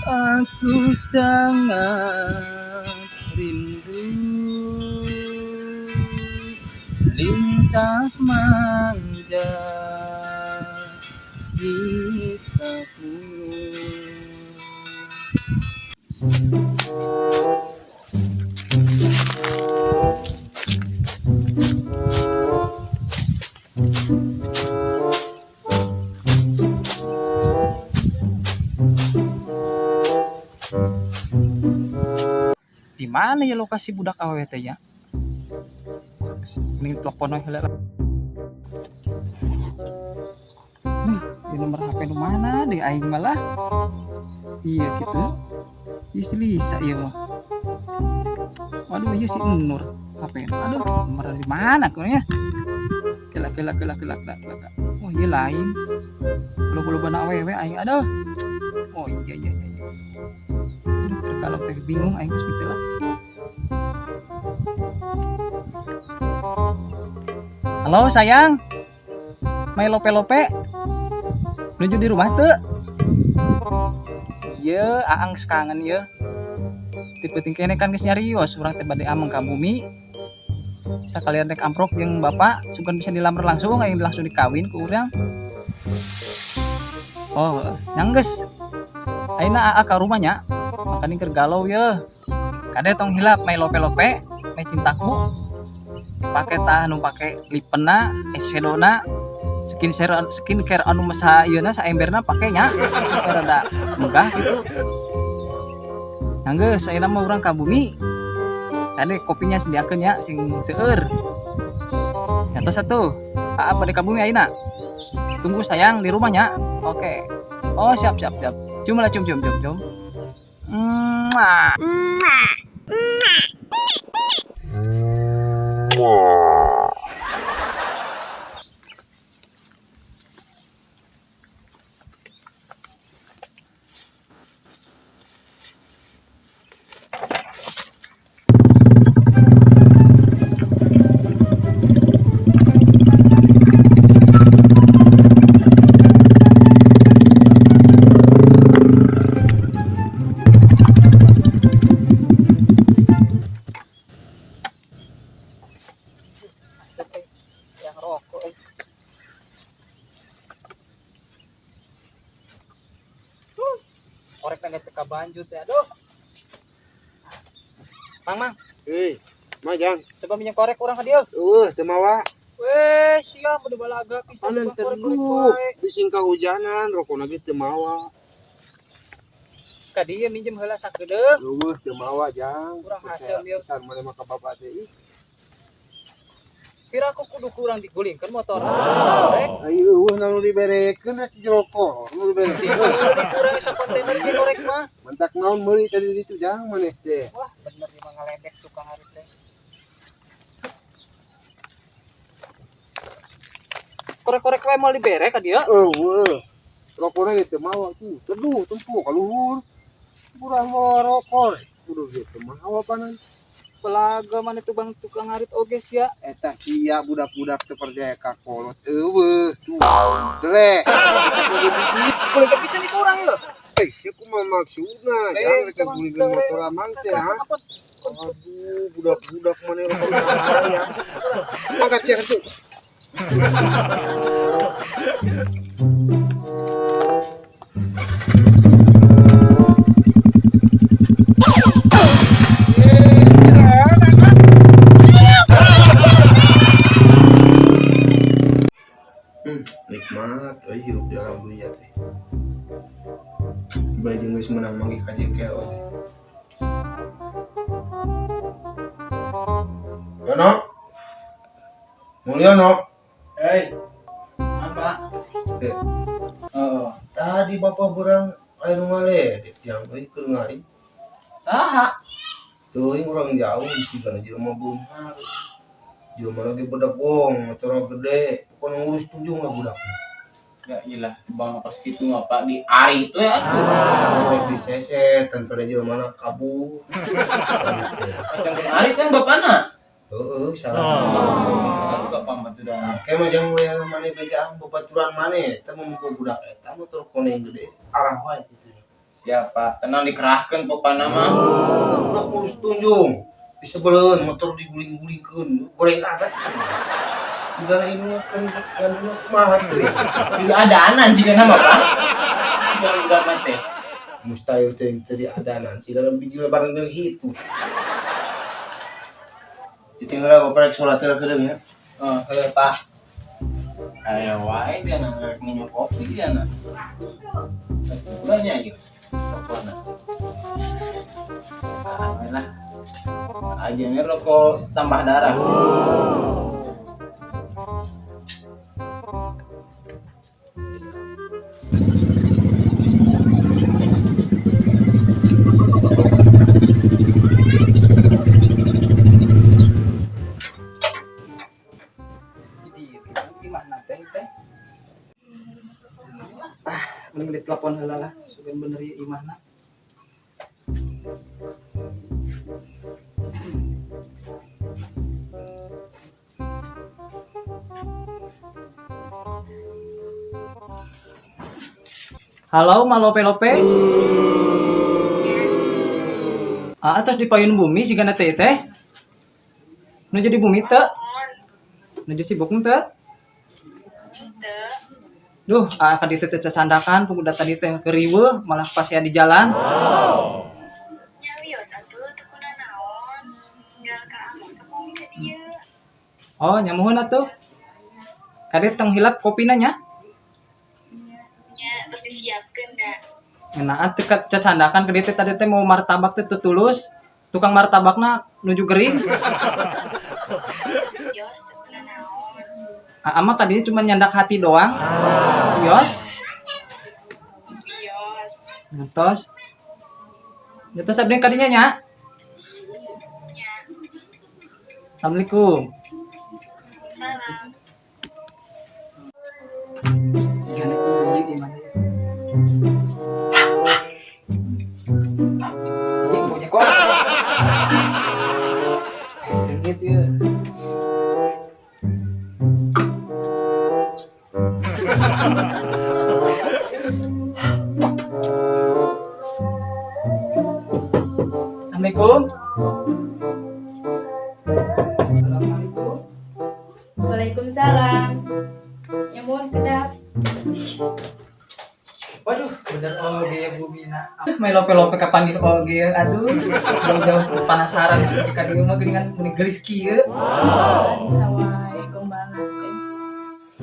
Aku sangat rindu. Lincah manja sikapmu. Di mana ya lokasi budak awewe teh ya? Mending telepon we heula lah. Nih, di nomor HP nu mana deh aing malah. Iya gitu. Iya si Lisa iya mah. Waduh, iya si Nur HP. Aduh, nomor dari mana kurangnya? Kela kela kela kela kela kela. Oh, iya lain. Loba-loba na awewe aing. Aduh. Oh iya iya iya. Aduh, kalau teh bingung aing geus gitu lah. Halo sayang. Mai lope-lope. Nuju di rumah tuh. Iya, aang sekangen ya. Tipe tingkene kan geus nyarios urang teh bade ameng ka bumi. Sakalian rek amprok jeung bapak, sugan bisa dilamar langsung aing langsung dikawin ku urang. Oh, nyang geus. Ayeuna aa ka rumahnya. Makanya keur galau ye. Kade tong hilap mai lope-lope, mai cintaku. Pake tah nu pake lipena, eyeshadowna, skincare anu masa ieuna saemberna pake nya supaya rada megah gitu. Nah geus ayeuna mah urang ka bumi. Kade kopinya sediakeun nya sing seueur. Nyata satu. Aa bade ka bumi ayeuna. Tunggu sayang di rumahnya. Oke. Oh siap siap siap. Cium lah, cium cium cium cium. Mwah. Yang rokok eh. Korek nggak teka banjut ya, aduh. Mang, mang. Hei, Majang. Coba minyak korek kurang ke dia. Teu mawa. Weh, siap udah balaga pisan. Anan korek-korek teduh, wae. Bising kahujanan, rokona ge teu mawa. Ka dieu minjem heula sakedeung. Eueuh, teu mawa, Jang. Kurang hasil ieu. Pisan maneh mah ka bapak teh ih. Kira aku kudu kurang digulingkeun motor. Ayo eueuh nu diberekeun rek jeroko, nu diberekeun. Kurang sakontainer ge korek mah. Mantak naon meuli tadi ditu Jang maneh teh. Wah, bener ieu mah ngaledek tukang arit teh. Korek-korek wae moal dibere ka dieu. Eueuh. Rokona ge teu mawa tuh. Teduh tempuh ka luhur. Kurang mawa rokok. Kudu ge teu mawa panan. Belaga mana tuh bang tukang arit oge sia. Eta sia budak-budak teu percaya ka kolot eueuh. Tuh. Dele. Bisa kudu bibit. Kudu ke pisan di kurang ieu. Eh, sia kumaha maksudna? Jangan rek gulingkeun motor amang teh ha. Aduh, budak-budak mana rokok bahaya. Angkat sia tuh. Nikmat euy hirup di alam dunia teh. Baju geus meunang manggih ka jengkel teh. Yono. Mulyono. Hei. Apa? Eh. Oh, Tadi bapak berang aya nu ngaledek jang euy keur ngarit. Saha? Teuing urang jauh sigana jelema beunghar. Jelema lagi bedegong, motor gede, pokona ngurus tunjung lah budak. Ya ilah, bang pas gitu ngapa di ari itu ya atuh. Rek diseset, tanpa ada jelema na kabur. Macam ke ari kan bapana. Heeh, salah. Atuh bapak mah tuh dah. Kayak macam wayang maneh bejaan babaturan maneh, eta mah muka budak eta motor koneng gede, arah wae kitu. Siapa? Tenang dikerahkeun pokona mah. Budak ngurus tunjung. Bisa beleun motor diguling-gulingkeun, goreng adat. Sigana ini kan ngandungna kumaha teh. Tidak adanan jika nama Pak. Budak mah teh. Mustahil teh tadi adanan sigana biji bareng jeung hitu. Cicing heula bapak rek salat heula kedeung ya. Oh, Heuh, Pak. Ayo wae dia na rek minum kopi dia na. Banyak yuk. Rokokna. Ah, lah. Aja nih rokok tambah darah. Jadi gimana teh teh? Ah, mending ditelepon heula lah, sugan bener ieu imahna. Halo, Malope-lope. Ah, atas di payun bumi sigana teh teh. Nuju di bumi teu? Nuju sibuk teu? Duh, ah ka ditu teh cacandakan pemuda tadi teh keriweuh malah pas ya di jalan. Nya wios atuh teu kunanaon. Tinggal ka amang ka bumi ka dieu. Oh, nya muhun atuh. Kade tong hilap kopina nya. Nya terus disiapkeun da. Ngeunaan teu cacandakan ka ditu tadi teh mau martabak teh teu tulus. Tukang martabakna nuju gering. Wios teu kunanaon. Ah, ama ka dieu cuma nyandak hati doang. Wios, Wios. ngetos. Ngetos abdi kadinya nya. Nya. Assalamualaikum. Salam. Sigana ieu di mana ya? Anjing punya kok. Seungit ieu. Assalamualaikum. Assalamualaikum. Waalaikumsalam. Ya mohon kedap. Waduh, bener oge ya Bu Mina. Main lope-lope kapanggih oge aduh. Jauh-jauh penasaran geus ka dieu mah geuningan meni geulis kieu. Bisa wae gombal teh.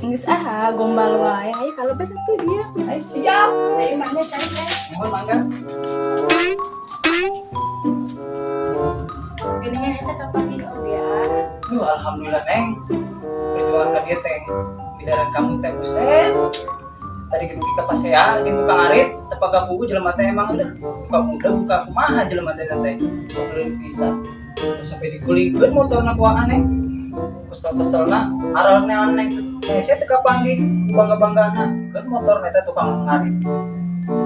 Geus ah gombal wae. Ayo kalau bet atuh dia. Ayo siap. Ayo mana cari teh. Mohon mangga. Geuningan eta kapanggih oge ah. Duh, alhamdulillah Neng. Perjuangan ka dieu teh bidaran kamu teh buset. Tadi gedugi ka pasea jeung tukang arit, teu pagapugu jelema teh emang udah buka muda buka kumaha jelema teh teh. Sebelum bisa sampai digulingkeun motorna ku aneh. Kesel-keselna aral nean neng teh hese teu kapanggih bangga-banggana keun motor eta tukang ngarit.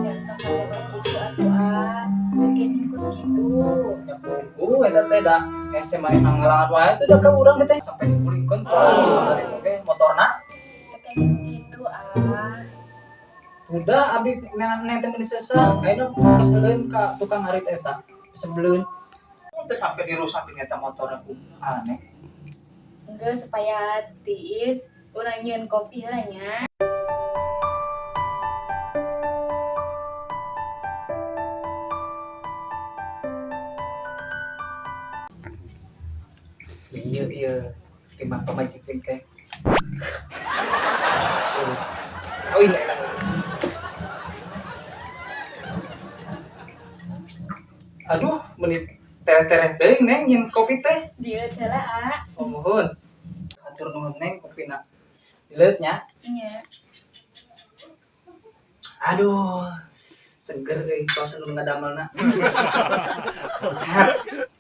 Ya tong sampe kos kitu atuh ah. Bikin kos kitu. Nya pugu eta teh da hese manehna ngalangan wae teh da ka urang teh sampai digulingkeun ku ngarit oge motorna. Teh kitu ah. Udah abdi neangan neng teh meuni sesah, ayeuna keseleun ka tukang ngarit eta. Sebeleun teu sampai dirusakin eta motorna ku aneh. Geus supaya tiis urang nyieun kopi heula nya. Iya iya, timbang pamajikan teh. Oh iya. Aduh, menit tereh-tereh teuing neng nyin kopi teh. Dieu teh lah ah. Oh, muhun. Hatur nuhun neng kopina. Dileut nya. Nya. Aduh, seger euy tos nu ngadamelna.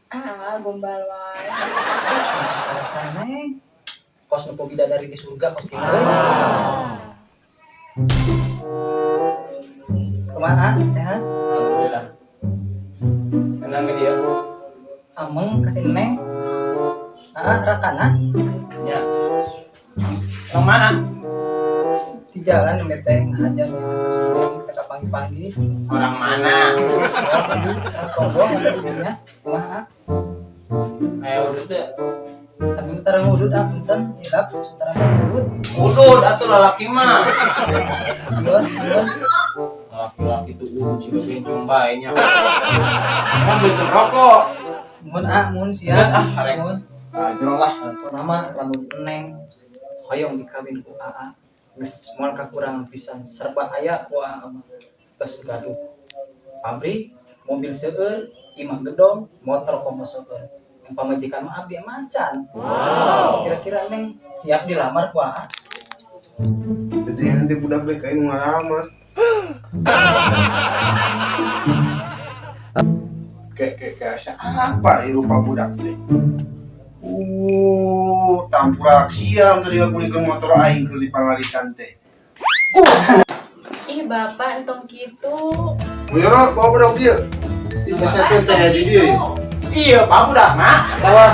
Ah, gombal wae. Rasa neng. Kos nu bidadari di surga kos kitu euy. Kumaha sehat? Alhamdulillah. Tenang ke dia. Ameng kasih neng. Ah, rakana Ya. Yang mana? di jalan nembe teh ngahajan kasih neng kita kapanggih Panggih-panggih. Orang mana? Tonggo nya. Kumaha? Ayo udut teh. Tapi bentar ngudut ah, punten, hilap, sementara ngudut. Udut atuh lalaki mah. Geus, geus. Laki-laki tuh udut siga bencong bae nya. Emang beli rokok. Mun ah, mun sia. Geus ah, arek. Mun. Ajrong lah. Nama lamun Neng hoyong dikawin ku Aa, geus moal kakurangan pisan, serba aya ku Aa mah. Tos gaduh pabrik mobil seueur, imah gedong, motor komo seueur, yang pamajikan mah abdi macan. Kira-kira Neng siap dilamar ku Aa? Jadi nanti budak baik aing ngalamar. Kayak kayak kayak siapa rupa budak teh? Tampurak siang tadi ngagulingkeun motor aing keur di pangaritan teh. Ih, Bapak entong kitu. Uya, bawa budak dia. Di sesetan teh di dia. Iya, Pak, budak mah. Tawa.